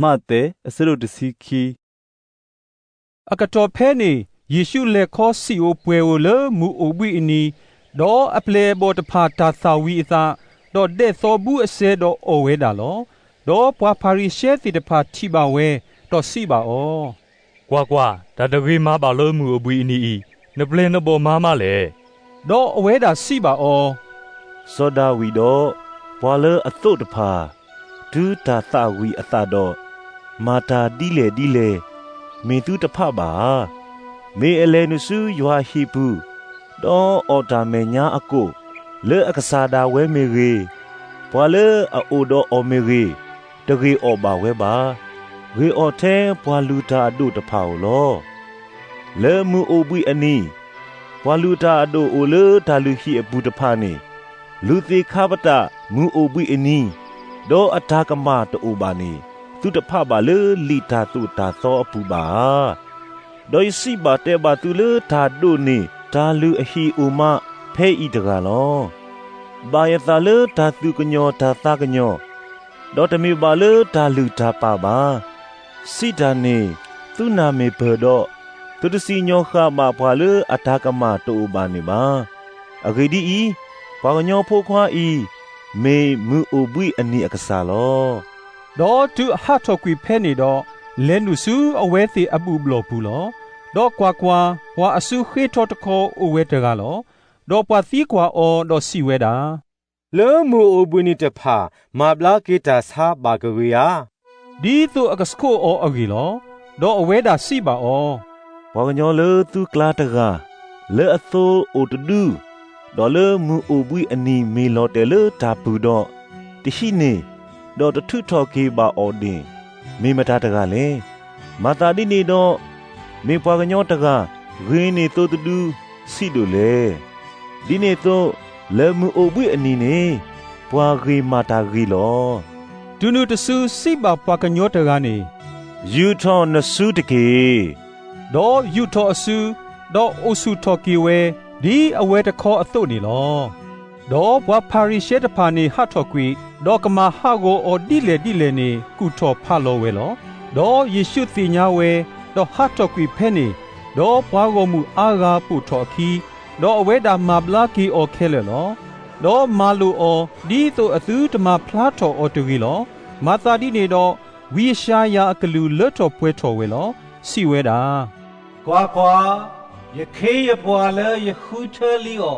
မးသဲ အဆၢဒိၣ်တဆံခံ. အကတီၢ်ဖဲန့ၣ် ယ့ၣ်ရှူးလဲၤခီဆံးဧိၤပှဲၤဧိၤလၢမုၢ်အိၣ်ဘှံးအနံၤ, ဒီးအပျဲၢ်အဘီၣ်တဖၣ်တၢ်သၣ်ဝံၤအသး, ဒီးဒဲးသီဘူးအစဲဒီးအီၣ်ဝဲဒၣ်လီၤ. ဒီးပှၤဖၤရံၤၡဲသ့ၣ်တဖၣ်ထံၣ်ဘၣ်ဝဲ, ဒီးစံးဘၣ်အီၤ, ကွၢ်ကွၢ်, တၢ်တဂ့ၤမၤဘၣ်လၢမုၢ်အိၣ်ဘှံးအနံၤအံၤ, နပျဲၢ်နဘီၣ်မၤမးလဲၣ်. ဒီးအဝဲဒၣ်စံးဘၣ်အီၤ, စီၤဒၤဝံးဒီးပှၤလၢအသိးတဖၣ်, တုၤတၢ်သၣ်ဝံၤအသးဒီး, မၤတၢ်ဒ်လဲၣ်ဒ်လဲၣ်, မ့ၢ်သုတဖးဘၣ်ဧါ. မ့ၢ်အလဲၤနုာ်ဆူယွၤဟံၣ်ပူၤ, ဒီးအီၣ်တၢ်မဲာ်ညါအကိၣ်, လၢအကစၢ်ဒၣ်ဝဲမ့ၢ်ဂ့ၤ, ပှၤလၢအအိၣ်ဒီးအီၤမ့ၢ်ဂ့ၤ, တဂ့ၤအီၣ်ဘၣ်ဝဲဘၣ်. ဂ့ၤအီၣ်ထဲပှၤလုၢ်တၢ်အဒိၣ်တဖၣ်ဧိၤလီၤ. လၢမုၢ်အိၣ်ဘှံးအနံၤ, ပှၤလုၢ်တၢ်အဒိၣ်အိၣ်လၢတၢ်လုၢ်ဟံၣ်အပူၤတဖၣ်န့ၣ်, လုၢ်သ့ၣ်ခါပတာ်မုၢ်အိၣ်ဘှံးအနံၤ, ဒီးအတၢ်ကမၣ်တအိၣ်ဘၣ်န့ၣ်, သုတဖးဘၣ်လၢလံာ်တၢ်သိၣ်တၢ်သီအပူၤဘၣ်ဧါ. ဒီးယစံးဘၣ်တဲဘၣ်သုလၢတၢ်ဒိးန့ၢ်တၢ်လုၢ်အဟံၣ်အိၣ်မးဖဲအံၤတဂၤလီၤ. ဘၣ်ယသးလၢတၢ်သူၣ်ကညီၤတၢ်သးကညီၤ, ဒီးတမ့ၢ်ဘၣ်လၢတၢ်လုၢ်တၢ်ပာ်ဘၣ်. စံးတၢ်န့ၣ်သုနၢ်မ့ၢ်ပၢၢ်ဒီး, သုတစံၣ်ညီၣ်ဃၣ်ဘၣ်ပှၤလၢအတၢ်ကမၣ်တအိၣ်ဘၣ်န့ၣ်ဘၣ်. အဂ့ၢ်ဒ်အံၤ, ပှၤကညီဖိခွါအံၤ, မ့ၢ်မုၢ်အိၣ်ဘှံးအနံၤအကစၢ်လီၤ. ဒီးတုၤအဟးထီၣ်ကွံာ်ဖဲန့ၣ်ဒီး, လဲၤနုာ်ဆူအဝဲသ့ၣ်အဘူၣ်ဘျီၣ်ပူၤလီၤ. ဒီးကွၢ်ကွၢ်, ပှၤအစုဃ့ထီတခီအိၣ်ဝဲတဂၤလီၤ. ဒီးပှၤသံကွၢ်အီၤဒီးစံးဝဲဒၣ်, လၢမုၢ်အိၣ်ဘှံးနံၤတဖၣ် မၤဘျါက့ၤတၢ်ဆါဘၣ်ကဂ့ၤဧါ. ဒ်သိးအကဆှိၣ်အီၤအဂ့ၢ်လီၤ. ဒီးအဝဲဒၣ်စံးဘၣ်အီၤ, ပှၤကညီလၢသုကျါတဂၤ, လၢအသိအိၣ်တဒု, ဒီးလၢမုၢ်အိၣ်ဘှံးအနံၤမ့ၢ်လီၤတဲာ်လၢတၢ်ပူၤဒီး, တဟံးန့ၢ်, ဒီးတထုးထီၣ်က့ၤဘၣ်အီၤန့ၣ်, မ့ၢ်မတၤတဂၤလဲၣ်. မၤသးဒ်န့ၣ်ဒီး, မ့ၢ်ပှၤကညီတဂၤဂ့ၤန့ၢ်သိတဒုဆံးဒိၣ်လဲၣ်. ဒ်န့ၣ်အသိး, လၢမုၢ်အိၣ်ဘှံးအနံၤန့ၣ်, ပှၤဂ့ၤမၤတၢ်ဂ့ၤလီၤ. တုၤနုၤတစုစံးဘၣ်ပှၤကညီတဂၤန့ၣ်, ယူာ်ထီၣ်နစုတက့ၢ်. ဒီးယူာ်ထီၣ်အစု, ဒီးအိၣ်ဆူၣ်ထီၣ်က့ၤဝဲ, ဒ်အဝဲတခီအသိးန့ၣ်လီၤ. ဒီးပှၤဖၤရံၤၡဲတဖၣ်န့ၣ်ဟးထီၣ်ကွံာ်, ဒီးကမၤဟးဂီၤအီၤဒ်လဲၣ်ဒ်လဲၣ်န့ၣ် ကူၣ်ထီၣ်ဖးလီၤဝဲလီၤ. ဒီးယ့ၣ်ရှူးသ့ၣ်ညါဝဲ, ဒီးဟးထီၣ်ကွံာ်ဖဲန့ၣ်, ဒီးပှၤဂီၢ်မုၢ်အါဂၤပိာ်ထီၣ်အခံ, ဒီးအဝဲဒၣ်မၤဘျါက့ၤအီၤခဲလၢာ်လီၤ. ဒီးမၤလိာ်အီၤဒ်သိးအသုတမၤဖျါထီၣ်အီၤတဂ့ၤလီၤ. မၤသးဒ်န့ၣ်ဒီး, ဝံယၡါယၤအကလုၢ်လၢထီၣ်ပှဲၤထီၣ်ဝဲလီၤ. စံးဝဲဒၣ်, ကွၢ်ကွၢ်, ယခ့ယပှၤလၢယဃုထၢလံအီၤ,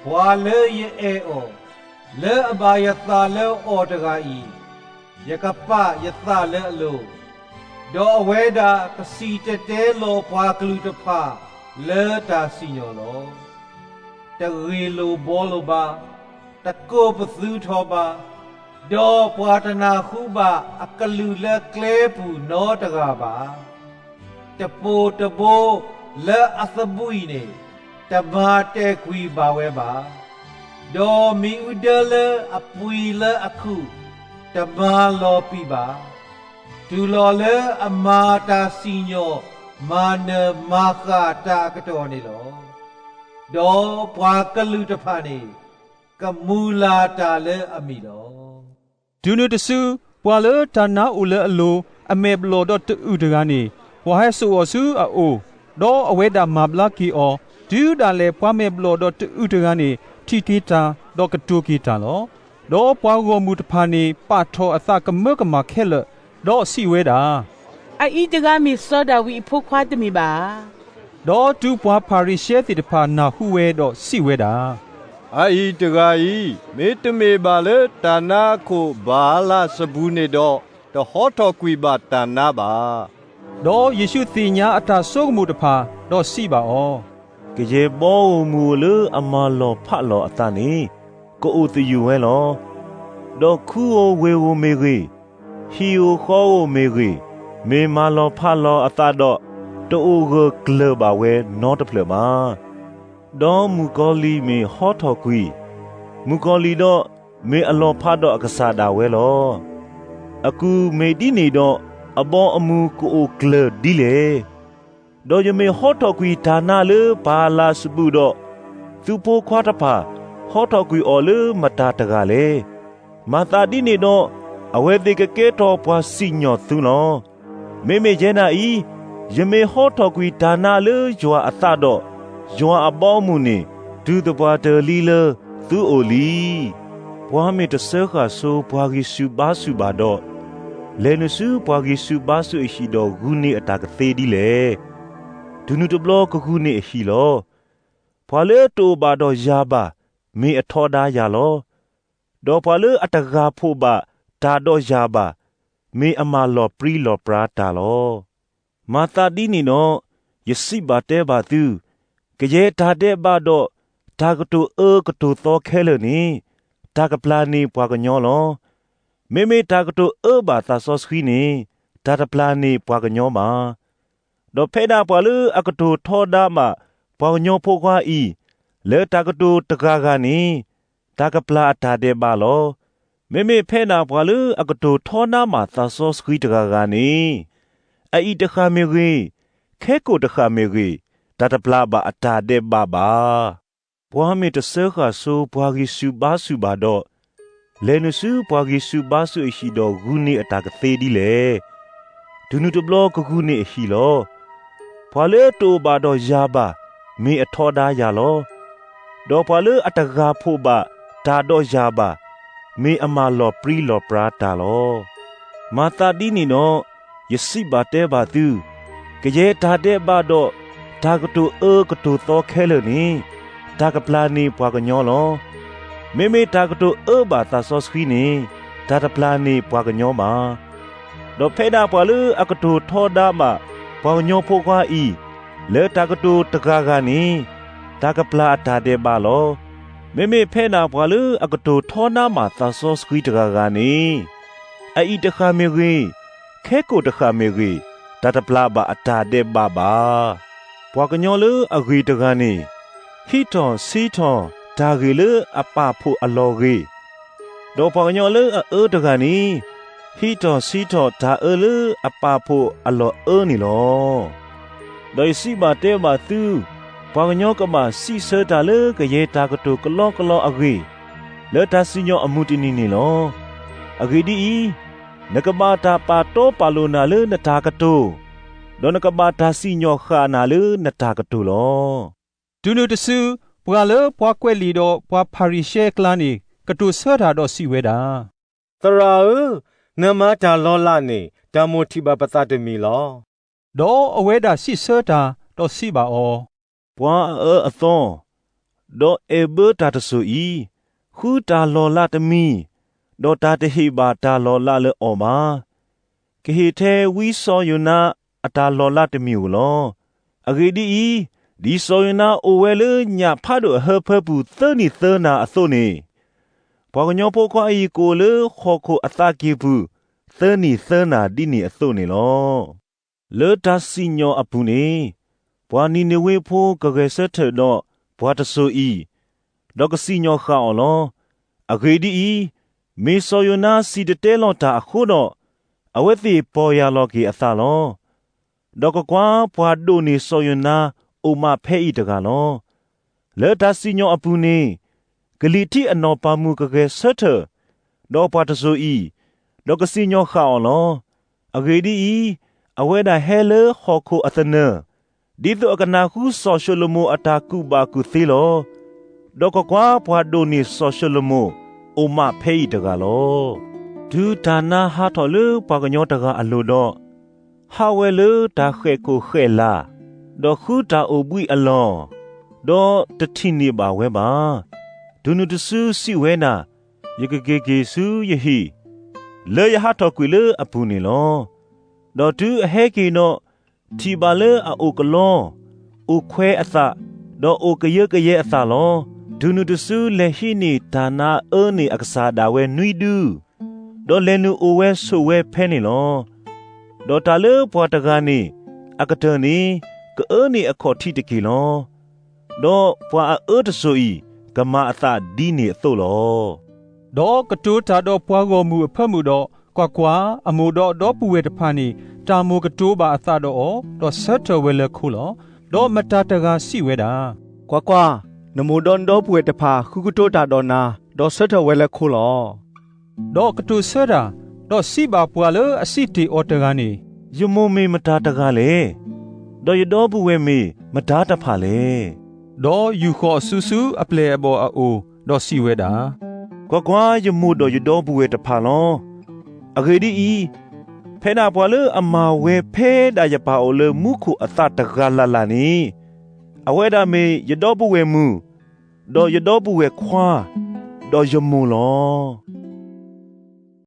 ပှၤလၢယအဲၣ်အီၤ, လၢအဘၣ်ယသးလၢအီၤတဂၤအံၤ, ယကပာ်ယသးလၢအလိၤ, ဒီးအဝဲဒၣ်ကစံၣ်တဲၤတဲလီၤပှၤကလုာ်တဖၣ်လၢတၢ်စံၣ်ညီၣ်လီၤ. တဂ့ၢ်လိာ်ဘှီလိာ်ဘၣ်, တကိးပသူထီၣ်ဘၣ်, ဒီးပှၤတနၢ်ဟူဘၣ်အကလုၢ်လၢကျဲပူၤနီတဂၤဘၣ်. တပိၤတဘိလၢအသဘှံးန့ၣ်, တမၤတဲာ်ကွံာ်ဘၣ်ဝဲဘၣ်. ဒီးမ့ၣ်အူဒၢလၢအပှံၤလၢအခုၣ်, တမၤလီၤပံာ်ဘၣ်. တုၤလီၤလၢအမၤတၢ်စံၣ်ညီၣ်မၤနၢၤမၤဃၣ်တၢ်အကတီၢ်န့ၣ်လီၤ. ဒီးပှၤကလုာ်တဖၣ်န့ၣ်, ကမူၤလၤတၢ်လၢအမံၤလီၤ. တုၤနုၤတစု, ပှၤလၢတၢ်နါအိၣ်လၢအလိၤ, အမဲာ်ဘျီၣ်ဒီးတအုၣ်တဂၤန့ၣ်, ပှၤဟဲစိာ်အီၤဆူအအိၣ်, ဒီးအဝဲဒၣ်မၤဘျါက့ၤအီၤ, တုၤဒၣ်လဲာ်ပှၤမဲာ်ဘျီၣ်ဒီးတအုၣ်တဂၤန့ၣ် ထံၣ်က့ၤတၢ်, ဒီးကတိၤက့ၤတၢ်လီၤ. ဒီးပှၤဂီၢ်မုၢ်တဖၣ်န့ၣ် ပာ်ထီၣ်အသးကမၢကမၣ်ခဲလၢာ်, ဒီးစံးဝဲဒၣ်, အအံၤတဂၤမ့ၢ်စီၤဒၤဝံးအဖိခွါတမ့ၢ်ဘၣ်ဧါ. ဒီးတုၤပှၤဖၤရံၤၡဲသ့ၣ်တဖၣ်နၢ်ဟူဝဲဒီးစံးဝဲဒၣ်, အအံၤတဂၤအံၤ, မ့တမ့ၢ်ဘၣ်လၢတၢ်နါအခိၣ်ဘၤအလးစဘူၤန့ၣ်ဒီး, တဟီထီၣ်ကွံာ်ဘၣ်တၢ်နါဘၣ်. ဒီးယ့ၣ်ရှူးသ့ၣ်ညါအတၢ်ဆိကမိၣ်တဖၣ်, ဒီးစံးဘၣ်အီၤ, ကယဲၢ်ဘီဧိၤမုၢ်ဧိၤလၢအမၤလီၤဖးလီၤအသးန့ၣ်, ကအိၣ်သယုၢ်ဝဲလီၤ. ဒီးခူဧိၤဝ့ၢ်ဧိၤမ့ၢ်ဂ့ၤ, ဟံၣ်ဧိၤဃီဧိၤမ့ၢ်ဂ့ၤ, မ့ၢ်မၤလီၤဖးလီၤအသးဒီး, တအိၣ်ဂၢၢ်ကျၢၤဘၣ်ဝဲနီတဖျၢၣ်ဘၣ်. ဒီးမုၣ်ကီၤလံၢ်မ့ၢ်ဟီထီၣ်ကွံာ်, မုၣ်ကီၤလံၢ်ဒီးမ့ၢ်အလီၤဖးဒီးအကစၢ်ဒၣ်ဝဲလီၤ. အကူၢ်မ့ၢ်ဒ်န့ၣ်ဒီး, အဘီအမုၢ်ကအိၣ်ကျၢၤဒ်လဲၣ်. ဒီးယမ့ၢ်ဟီထီၣ်ကွံာ်တၢ်နါလၢဘၤအလးစဘူၤဒီး, သုဖိခွါတဖၣ်ဟီထီၣ်ကွံာ်အီၤလၢမတၤတဂၤလဲၣ်. မၤသးဒ်န့ၣ်ဒီး, အဝဲသ့ၣ်ကကဲထီၣ်ပှၤစံၣ်ညီၣ်သုလီၤ. မ့မ့ၢ်ယဲဒၣ်အံၤ, ယမ့ၢ်ဟီထီၣ်ကွံာ်တၢ်နါလၢယွၤအသးဒီး, ယွၤအဘီအမုၢ်န့ၣ် တုၤသပှၢ်တၢၢ်လံလၢသုအိၣ်လံ. ပှၤမ့ၢ်တစၢဃာ်ဆိပှၤဂံၢ်ဆူၣ်ဘါဆူၣ်ဘၣ်ဒီး, လဲၤနုာ်ဆူပှၤဂံၢ်ဆူၣ်ဘါဆူၣ်အဟံၣ်ဒီးဂုာ်န့ၢ်အတၢ်ကသ့ဒ်လဲၣ်. တုၤနုၤတဘျီကဂုာ်န့ၢ်အဟံၣ်လီၤ. ပှၤလၢတအိၣ်ဘၣ်ဒီးယၤဘၣ်, မ့ၢ်အထီဒါယၤလီၤ. ဒီးပှၤလၢအတဂၤဖှိၣ်ဘၣ်တၢ်ဒီးယၤဘၣ်, မ့ၢ်အမၤလီၤပြံလီၤပြါတၢ်လီၤ. မၤသးဒ်န့ၣ်ဒီး, ယစံးဘၣ်တဲဘၣ်သု, ကယဲၢ်တၢ်ဒဲးဘးဒီး, တၢ်ကတိၤအၢကတိၤသီခဲလၢာ်န့ၣ်, တၢ်ကပျၢ်န့ၢ်ပှၤကညီလီၤ. မ့မ့ၢ်တၢ်ကတိၤအၢဘၣ်သးစီဆှံန့ၣ်, တၢ်တပျၢ်န့ၢ်ပှၤကညီဘၣ်. ဒီးဖဲဒၣ်ပှၤလၢအကတိၤထီဒါဘၣ်ပှၤကညီဖိခွါအံၤ, လၢတၢ်ကတိၤတဂၤဂၤန့ၣ်, တၢ်ကပျၢ်အတၢ်ဒဲးဘးလီၤ. မ့မ့ၢ်ဖဲဒၣ်ပှၤလၢအကတိၤထီဒါဘၣ်သးစီဆှံတဂၤဂၤန့ၣ်, အအံၤတဃၣ်မ့ၢ်ဂ့ၤ, ခဲကိာ်တဃၣ်မ့ၢ်ဂ့ၤ, တၢ်တပျၢ်ဘၣ်အတၢ်ဒဲးဘးဘၣ်. ပှၤမ့ၢ်တစၢဃာ်ဆိပှၤဂံၢ်ဆူၣ်ဘါဆူၣ်ဘၣ်ဒီး, လဲၤနုာ်ဆူပှၤဂံၢ်ဆူၣ်ဘါဆူၣ်အဟံၣ်ဒီးဂုာ်န့ၢ်အတၢ်ကသ့ဒ်လဲၣ်. တုၤနုၤတဘျီကဂုာ်န့ၢ်အဟံၣ်လီၤ. ပှၤလၢတအိၣ်ဘၣ်ဒီးယၤဘၣ်, မ့ၢ်အထီဒါယၤလီၤ. ဒီးပှၤလၢအတဂၤဖှိၣ်ဘၣ်တၢ်ဒီးယၤဘၣ်, မ့ၢ်အမၤလီၤပြံလီၤပြါတၢ်လီၤ. မၤသးဒ်န့ၣ်ဒီး, ယစံးဘၣ်တဲဘၣ်သု, ကယဲၢ်တၢ်ဒဲးဘးဒီး, တၢ်ကတိၤအၢကတိၤသီခဲလၢာ်န့ၣ်, တၢ်ကပျၢ်န့ၢ်ပှၤကညီလီၤ. မ့မ့ၢ်တၢ်ကတိၤအၢဘၣ်သးစီဆှံန့ၣ်, တၢ်တပျၢ်န့ၢ်ပှၤကညီဘၣ်. ဒီးဖဲဒၣ်ပှၤလၢအကတိၤထီဒါဘၣ်ပှၤကညီဖိခွါအံၤ, လၢတၢ်ကတိၤတဂၤဂၤန့ၣ်, တၢ်ကပျၢ်အတၢ်ဒဲးဘးလီၤ. မ့မ့ၢ်ဖဲဒၣ်ပှၤလၢအကတိၤထီဒါဘၣ်သးစီဆှံတဂၤဂၤန့ၣ်, အအံၤတဃၣ်မ့ၢ်ဂ့ၤ, ခဲကိာ်တဃၣ်မ့ၢ်ဂ့ၤ, တၢ်တပျၢ်ဘၣ်အတၢ်ဒဲးဘးဘၣ်. ပှၤကညီလၢအဂ့ၤတဂၤန့ၣ်, ဟံးထီၣ်ဆံးထီၣ်တၢ်ဂ့ၤလၢအပာ်ဖှိၣ်အလီၢ်ဂ့ၤ, ဒီးပှၤကညီလၢအအၢတဂၤန့ၣ်, ဟံးထီၣ်ဆံးထီၣ်တၢ်အၢလၢအပာ်ဖှိၣ်အလီၢ်အၢန့ၣ်လီၤ. ဒီးယစံးဘၣ်တဲဘၣ်သု, ပှၤကညီကဘၣ်စံးဆၢတၢ်လၢကယဲၢ်တၢ်ကတိၤကလီကလီအဂ့ၢ်, လၢတၢ်စံၣ်ညီၣ်အမုၢ်တနံၤန့ၣ်လီၤ. အဂ့ၢ်ဒ်အံၤ, နကဘၣ်တၢ်ပာ်တီပာ်လိၤနၤလၢနတၢ်ကတိၤ, ဒီးနကဘၣ်တၢ်စံၣ်ညီၣ်ဃာ်နၤလၢနတၢ်ကတိၤလီၤ. တုၤနုၤတစု, ပှၤလၢပှၤကွဲးလံာ်ဒီးပှၤဖၤရံၤၡဲအကျါန့ၣ်, ကတိၤဆၢတၢ်ဒီးစံးဝဲဒၣ်, သရၣ်ဧၢ, နမၤတၢ်လီၤလးန့ၣ်, တၢ်မိၣ်ထံၣ်ဘၣ်ပသးတမံၤလီၤ. ဒီးအဝဲဒၣ်စံးဆၢတၢ်, ဒီးစံးဘၣ်အီၤ, ပှၤအအၢအသီ, ဒီးအဲၣ်ဘၢတၢ်တစိၤအံၤ, ဃုတၢ်လီၤလးတမံၤ, ဒီးတၢ်တဟ့ၣ်ဘၣ်တၢ်လီၤလးလၢအီၤဘၣ်. ကဟ့ၣ်ထဲဝံစီၤယိၤနါအတၢ်လီၤလးတမံၤဧိၤလီၤ. အဂ့ၢ်ဒ်အံၤ, ဒ်စီၤယိၤနါအိၣ်ဝဲလၢညၣ်ဖးဒိၣ်အဟၢဖၢပူၤသၢနံၣ်သၢနၤအသိးန့ၣ်, ပှၤကညီဖိခွါအံၤကအိၣ်လၢဟီၣ်ခိၣ်အသးကံၢ်ပူၤသၢနံၣ်သၢနၤဒ်န့ၣ်အသိးန့ၣ်လီၤ. လၢတၢ်စံၣ်ညီၣ်အပူၤန့ၣ်, ပှၤနံၤနဝ့ဖိကဂဲၤဆၢထၢၣ်ဒီးပှၤတစိၤအံၤ, ဒီးကစံၣ်ညီၣ်ဃာ်အီၤလီၤ. အဂ့ၢ်ဒ်အံၤ, မ့ၢ်စီၤယိၤနါစံၣ်တဲၤတဲလီၤတၢ်အဃိဒီး, အဝဲသ့ၣ်ပီၢ်ယၢ်လီၤက့ၤအသးလီၤ. ဒီးကွၢ်ကွၢ်, ပှၤဒိၣ်န့ၢ်စီၤယိၤနါအိၣ်မးဖဲအံၤတဂၤလီၤ. လၢတၢ်စံၣ်ညီၣ်အပူၤန့ၣ်, ကလံၤထံးအနီၢ်ပၤမုၣ်ကဂဲၤဆၢထၢၣ်ဒီးပှၤတစိၤအံၤ, ဒီးကစံၣ်ညီၣ်ဃာ်အီၤလီၤ. အဂ့ၢ်ဒ်အံၤ, အဝဲဒၣ်ဟဲလၢဟီၣ်ခိၣ်အသနၢၣ်, ဒ်သိးအကနၢ်ဟူစီၤၡလိၤမိၣ်အတၢ်ကူၣ်ဘၣ်ကူၣ်သ့လီၤ. ဒီးကွၢ်ကွၢ်, ပှၤဒိၣ်န့ၢ်စီၤၡလိၤမိၣ်အိၣ်မးဖဲအံၤတဂၤလီၤ. တုၤတၢ်နါဟးထီၣ်လၢပှၤကညီတဂၤအလိၤဒီး, ဟးဝဲလၢတၢ်ဃဲၣ်ခိၣ်ဃဲၣ်လၢ်, ဒီးဃုတၢ်အိၣ်ဘှံးအလီၢ်, ဒီးတထံၣ်န့ၢ်ဘၣ်ဝဲဘၣ်. တုၤနုၤတစုစံးဝဲဒၣ်, ယကက့ၤက့ၤဆူယဟံၣ်, လၢယဟးထီၣ်ကွံာ်လၢအပူၤန့ၣ်လီၤ. ဒီးတုၤအဟဲက့ၤဒီး, ထံၣ်ဘၣ်လၢအအိၣ်ကလီ, အိၣ်ခွဲးအသး, ဒီးအိၣ်ကယၢကယဲအသးလီၤ. တုၤနုၤတစုလဲၤဟံးန့ၢ်တၢ်နါအၢန့ၢ်အကစၢ်ဒၣ်ဝဲနွံဒု, ဒီးလဲၤနုာ်အိၣ်ဝဲဆိးဝဲဖဲန့ၣ်လီၤ. ဒီးတၢ်လၢပှၤတဂၤန့ၣ်အကတၢၢ်န့ၣ်, ကအၢန့ၢ်အခီၣ်ထံးတက့ၢ်လီၤ. ဒီးပှၤအအၢတစိၤအံၤ, ကမၤအသးဒ်န့ၣ်အသိးလီၤ. ဒီးကတိၤတၢ်ဒီးပှၤဂီၢ်မုၢ်အဖၢမုၢ်ဒီး, ကွၢ်ကွၢ်, အမိၢ်ဒီးဒီပုၢ်ဝဲၢ်တဖၣ်န့ၣ်, တၢ်မိၣ်ကတိၤဘၣ်အသးဒီးအီၤ, ဒီးဆၢထၢၣ်ဝဲလၢခိလီၤ. ဒီးမတၤတဂၤစံးဝဲဒၣ်, ကွၢ်ကွၢ်, နမိၢ်ဒီးနဒီပုၢ်ဝဲၢ်တဖၣ်ဃုကတိၤတၢ်ဒီးနၤ, ဒီးဆၢထၢၣ်ဝဲလၢခိလီၤ. ဒီးကတိၤဆၢတၢ်, ဒီးစံးဘၣ်ပှၤလၢအစံးတ့ၢ်အီၤတဂၤန့ၣ်, ယမိၢ်မ့ၢ်မတၤတဂၤလဲၣ်, ဒီးယဒီပုၢ်ဝဲၢ်မ့ၢ်မတၤတဖၣ်လဲၣ်. ဒီးယူာ်ဃီၤအစုဆူအပျဲၢ်အဘီၣ်အအိၣ်, ဒီးစံးဝဲဒၣ်, ကွၢ်ကွၢ်, ယမိၢ်ဒီးယဒီပုၢ်ဝဲၢ်တဖၣ်လီၤ. အဂ့ၢ်ဒ်အံၤ, ဖဲဒၣ်ပှၤလၢအမၤဝဲဖဲဒၣ်ယပၢ်အိၣ်လၢမူခိၣ်အသးတဂၤလၢ်လၢ်န့ၣ်, အဝဲဒၣ်မ့ၢ်ယဒီပုၢ်ဝဲၢ်မုၣ်, ဒီးယဒီပုၢ်ဝဲၢ်ခွါ, ဒီးယမိၢ်လီၤ.